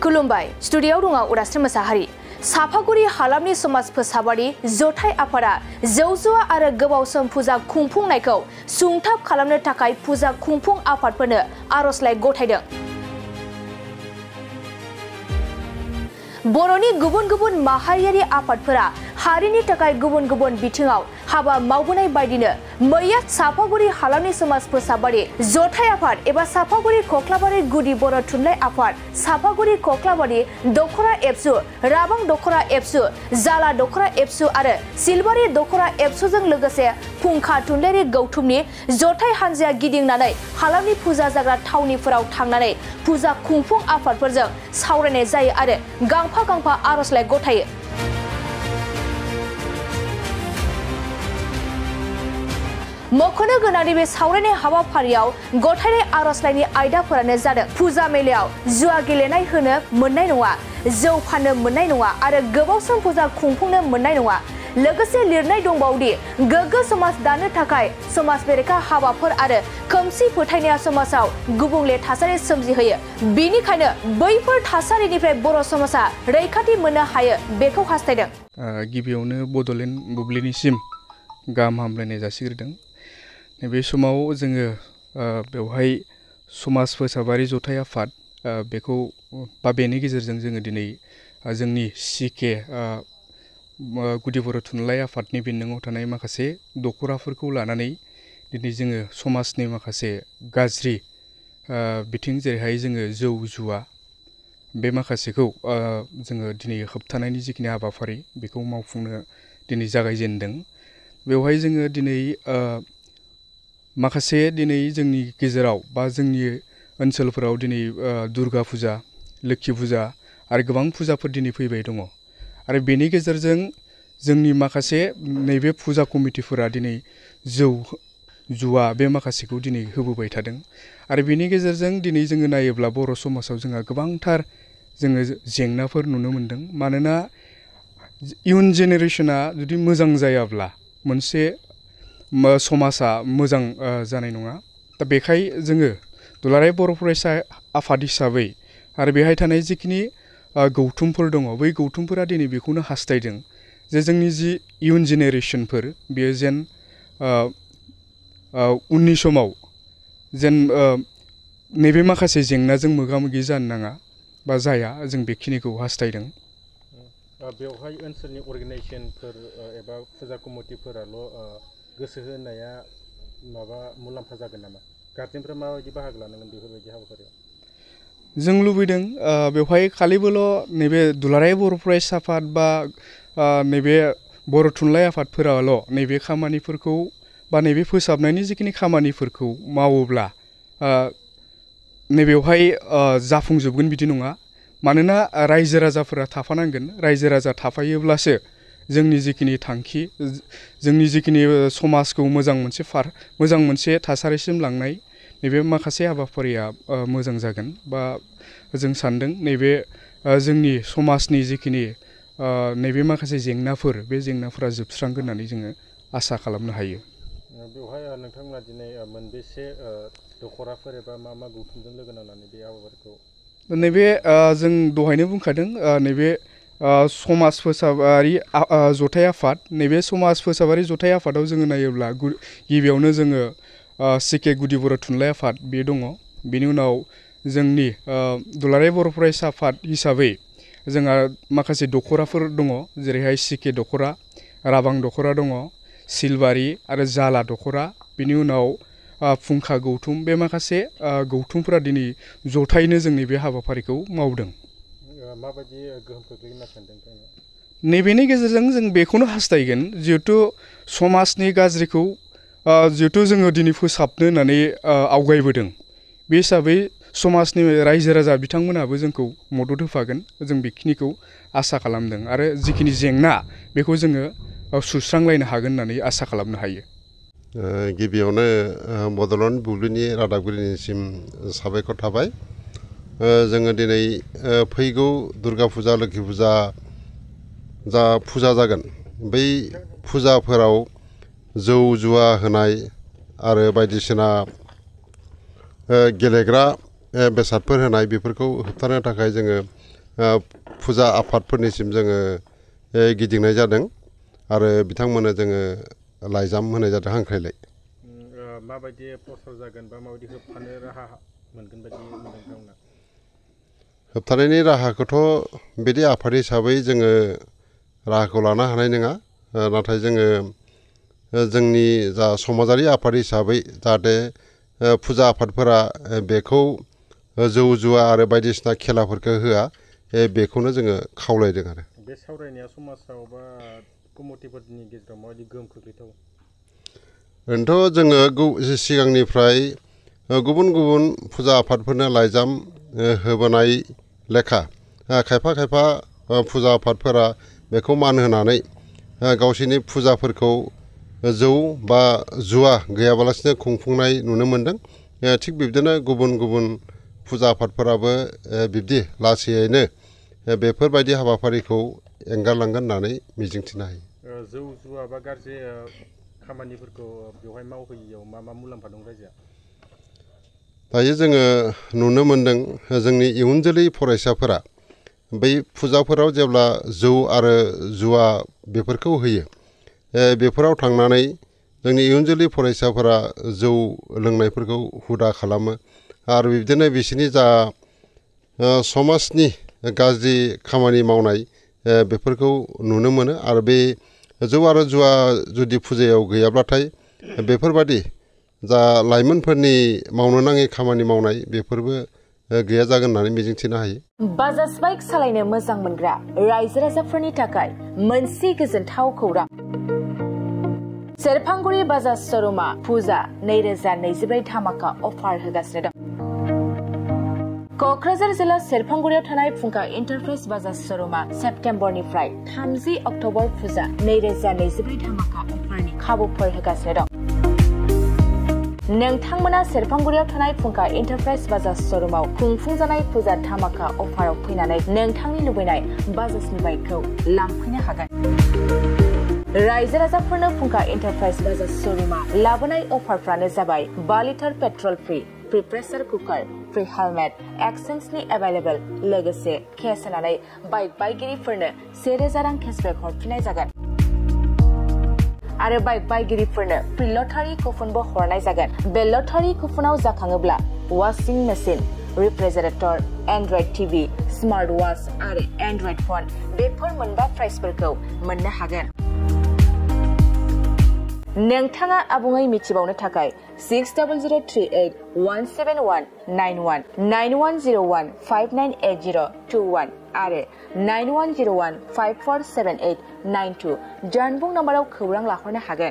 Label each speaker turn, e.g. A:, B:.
A: खुलुमबाय स्टुडिय'आव दङ उदास्रि मोसाहारि साफागुरि हालामनि समाज फोसाबारि जथाय आफादा जौ जुवा आरो गोबाव सम फुजा खुंफुंनायखौ सुंथाब खालामनो थाखाय फुजा खुंफुं आफादफोरनो आर'जलाइ गथायदों। बर'नि गुबुन गुबुन माहारियारि आफादफोरा हारिनि थाखाय गुबुन गुबुन बिथिङाव हाबा मावबोनाय बायदिनो मैया साफागुरि हालामनि समाज फोसाबारि जथाय आफाद एबा साफागुरि खख्लाबारि गुदि बर' थुनलाइ आफाद साफागुरि खख्लाबारि दखरा एबसु राबां दखरा एबसु जाला दखरा एबसु आरो सिलबारि दखरा एबसुजों लोगोसे फुंखा थुनलाइयारि गौथुमनि जथाय हानजाया गिदिंनानै हालामनि फुजा जाग्रा थावनिफोराव थांनानै फुजा खुंफुं आफादफोरजों सावरायनाय जायो आरो गांफा गांफा आर'जलाइ गथायो। मख'नो गोनांदि बे सावरायनाय हाबाफारियाव गथायनाय आर'जलाइनि आयदाफोरानो जादों फुजा मेलायाव जुवा गेलेनाय होनो मोननाय नङा, जौ फाननो मोननाय नङा आरो गोबाव सम फुजा खुंफुंनो मोननाय नङा। लोगोसे लिरनाय दंबावोदि गोग्गो समाज दानो थाखाय समाज बेरेखा हाबाफोर आरो खोमसि फोथायनाया समाजाव गुबुंले थासारि सोमजिहोयो। बेनिखायनो बैफोर थासारिनिफ्राय बर' समाजा रैखाथि मोननो हायो बेखौ हास्थायदों।
B: गिबियावनो बड'लेण्ड बुब्लिनिसिम गाहाम हामलायनाय जासिग्रोदों। बे समाव जोङो बेवहाय समाज फोसाबारि जथाय आफाद बेखौ बा बेनि गेजेरजों जोङो दिनै जोंनि सिके गुदि बर' थुनलाइ आफादनि बेन्दोङाव थानाय माखासे दखराफोरखौ लानानै दिनै जोङो समाजनि माखासे गाज्रि बिथिं जेरैहाय जोङो जौ जुवा बे माखासेखौ जोङो दिनै होबथानायनि जिखिनि हाबाफारि बेखौ मावफुंनो दिनै जागायजेनदों। बेवहाय जोङो दिनै माखासे दिनै जोंनि गेजेराव बा जोंनि ओनसोलफोराव दिनै दुर्गा फुजा, लोक्षि फुजा आरो गोबां फुजाफोर दिनै फैबाय दङ आरो बेनि गेजेरजों जोंनि माखासे नैबे फुजा कमिटिफोरा दिनै जौ जुवा बे माखासेखौ दिनै होबोबाय थादों आरो बेनि गेजेरजों दिनै जोङो नायोब्ला बर' समाजाव जोंहा गोबांथार जोङो जेंनाफोर नुनो मोनदों। मानोना इयुन जेनेरेसना जुदि मोजां जायाब्ला मोनसे समाजा मोजां जानाय नङा। दा बेखाय जोङो दुलाराय बर' फरायसा आफाद हिसाबै आरो बेहाय थानाय जिखिनि गौथुमफोर दङ बै गौथुमफोरा दिनै बेखौनो हास्थायदों जे जोंनि जि इयुन जेनेरेसनफोर बेयो जेन उननि समाव जेन नैबे माखासे जेंनाजों मोगा मोगि जानो नाङा बा जाया जों बेखिनिखौ हास्थायदों।
C: बेवहाय ओनसोलनि अर्गेनाइजेसनफोर एबा फुजा कमिटिफोराल' गोसो होनाया माबा मुलाम्फा जागोन नामा? गार्जेनफ्रा माबायदि बाहागो लानांगोन बेफोरबायदि हाबाफारियाव?
B: जों लुबैदों बेवहाय खालिबोल' नैबे दुलाराय बर' फरायसा आफाद बा नैबे बर' थुनलाइ आफादफोराल' नैबे खामानिफोरखौ बा नैबे फोसाबनायनि जिखिनि खामानिफोरखौ मावोब्ला नैबेवहाय जाफुंजोबगोन बिदि नङा। मानोना रायजो राजाफोरा थाफानांगोन। रायजो राजा थाफायोब्लासो जोंनि जिखिनि थांखि जोंनि जिखिनि समाजखौ मोजां मोनसे थासारिसिम लांनाय नैबे माखासे हाबाफारिया मोजां जागोन बा जों सान्दों नैबे जोंनि समाजनि जिखिनि नैबे माखासे जेंनाफोर बे जेंनाफोरा जोबस्रांगोन होननानै जोङो आसा खालामनो हायो।
C: बेवहाय नोंथांमोना दिनै मोनबेसे दखराफोर एबा मा गौथुमजों लोगो नांनानै बे हाबाफारिखौ?
B: नैबे जों दहायनो बुंखादों नैबे समाज फोसाबारि जथाय आफाद नैबे समाज फोसाबारि जथाय आफादाव जोङो नायोब्ला गिबियावनो जोङो सिके गुदि बर' थुनलाइ आफाद बे दङ। बेनि उनाव जोंनि दुलाराय बर' फरायसा आफाद हिसाबै जोंहा माखासे दखराफोर दङ जेरैहाय सिके दखरा, राबां दखरा दङ, सिलबारि आरो जाला दखरा। बेनि उनाव फुंखा गौथुम बे माखासे गौथुमफोरा दिनै जथायैनो जोंनि बे हाबाफारिखौ मावदों।
C: माबायदि गोहोम खोख्लैगोन होनना सानदों?
B: नैबेनि गेजेरजों जों बेखौनो हास्थायगोन जिहेथु समाजनि गाज्रिखौ जिहेथु जोङो दिनै फोसाबनो होननानै आवगायबोदों बे हिसाबै समाजनि रायजो राजा बिथांमोनाबो जोंखौ मदद होफागोन जों बेखिनिखौ आसा खालामदों आरो जिखिनि जेंना बेखौ जोङो सुस्रांलायनो हागोन होननानै आसा खालामनो हायो।
D: गिबियावनो बड'लेण्ड बुब्लिनि रादाबगिरिनिसिम साबायखर थाबाय। जोङो दिनै फैगौ दुर्गा फुजा, लोक्षि फुजा जा फुजा जागोन बै फुजाफोराव जौ जुवा होनाय आरो बायदिसिना गेलेग्रा बेसादफोर होनाय बेफोरखौ होबथानो थाखाय जोङो फुजा आफादफोरनिसिम जोङो गिदिंनाय जादों आरो बिथांमोननो जोङो लाइजाम होनाय जादों हांख्रायलाय।
C: माबायदि प्रसार जागोन बा माबायदि होबथानो राहा मोनगोन बायदि नोंथांमोना?
D: होबथानायनि राहाखौथ' बिदि आफाद हिसाबै जोङो राहाखौ लानो हानाय नङा, नाथाय जोङो जोंनि जा समाजारि आफाद हिसाबै जाहाथे फुजा आफादफोरा बेखौ जौ जुवा आरो बायदिसिना खेलाफोरखौ होआ बेखौनो जोङो खावलायदों आरो।
C: बे सावरायनाया समाजाव बा कमिटिफोरनि गेजेराव माबायदि गोहोम खोख्लैथाव?
D: ओरैनोथ' जोङो सिगांनिफ्राय गुबुन गुबुन फुजा आफादफोरनो लाइजाम होबोनाय लेखा खायफा खायफा फुजा आफादफोरा बेखौ मान होनानै गावसोरनि फुजाफोरखौ जौ बा जुवा गैयाबालासिनो खुंफुंनाय नुनो मोनदों। थिग बिब्दिनो गुबुन गुबुन फुजा आफादफोराबो बिब्दि लासैयैनो बेफोरबायदि हाबाफारिखौ एंगारलांगोन होननानै मिजिंथिनो हायो।
C: जौ जुवा बा गाज्रि खामानिफोरखौ बेवहाय मावहोयियाव मा मा मुलाम्फा दं रायजोआ?
D: दायो जोङो नुनो मोनदों जोंनि इयुन जोलै फरायसाफोरा बै फुजाफोराव जेब्ला जौ आरो जुवा बेफोरखौ होयो, बेफोराव थांनानै जोंनि इयुन जोलै फरायसाफोरा जौ लोंनायफोरखौ हुदा खालामो आरो बिदिनो बिसोरनि जा समाजनि गाज्रि खामानि मावनाय बेफोरखौ नुनो मोनो आरो बे जौ आरो जुवा जुदि फुजायाव गैयाब्लाथाय बेफोरबादि जा लाइमोनफोरनि मावनो नाङै खामानि मावनाय बेफोरबो गैया जागोन होननानै मिजिंथिनो हायो।
A: बाजाज बाइक सालायनो मोजां मोनग्रा रायजो राजाफोरनि थाखाय मोनसे गोजोनथाव खौरां। सेरफांगुरि बाजाज श'रुमा फुजा 2024 धामाका अफार होगासिनो दं। क'क्राझार जिल्ला सेरफांगुरियाव थानाय फुंखा इन्टारप्राइज बाजाज श'रुमा सेप्तेम्बरनिफ्राय 30 अक्ट'बर फुजा 2024 धामाका अफारनि खाबुफोर होगासिनो दं। नोंथांमोना सेरफांगुरियाव थानाय फुंखा इन्टारप्राइज बाजाज श'रुमाव खुंफुंजानाय फुजा धामाका अफाराव फैनानै नोंथांनि लुबैनाय बाजाजनि बाइकखौ लांफैनो हागोन। रायजो राजाफोरनो फुंखा इन्टारप्राइज बाजाज श'रुमा लाबोनाय अफारफ्रानो जाबाय 2 litre petrol free, pressure cooker, free helmet, एक्सचेन्जनि एभेलेबल, लोगोसे केस होनानै बाइक बायगिरिफोरनो 1000 रां केसबेक हरफिननाय जागोन। आरो बाइक बायगिरिफोरनो फ्रि लटारि कुपनबो हरनाय जागोन। बे लटारि कुपनाव जाखाङोब्ला washing machine, refrigerator, android TV, smart watch आरो एन्ड्रइड फन बेफोर मोनबा प्राइजफोरखौ मोननो हागोन। नोंथाङा आबुङै मिथिबावनो थाखाय 6003817191 9101598021 आरो 9101547892 जानबुं नाम्बाराव खौरां लाहरनो हागोन।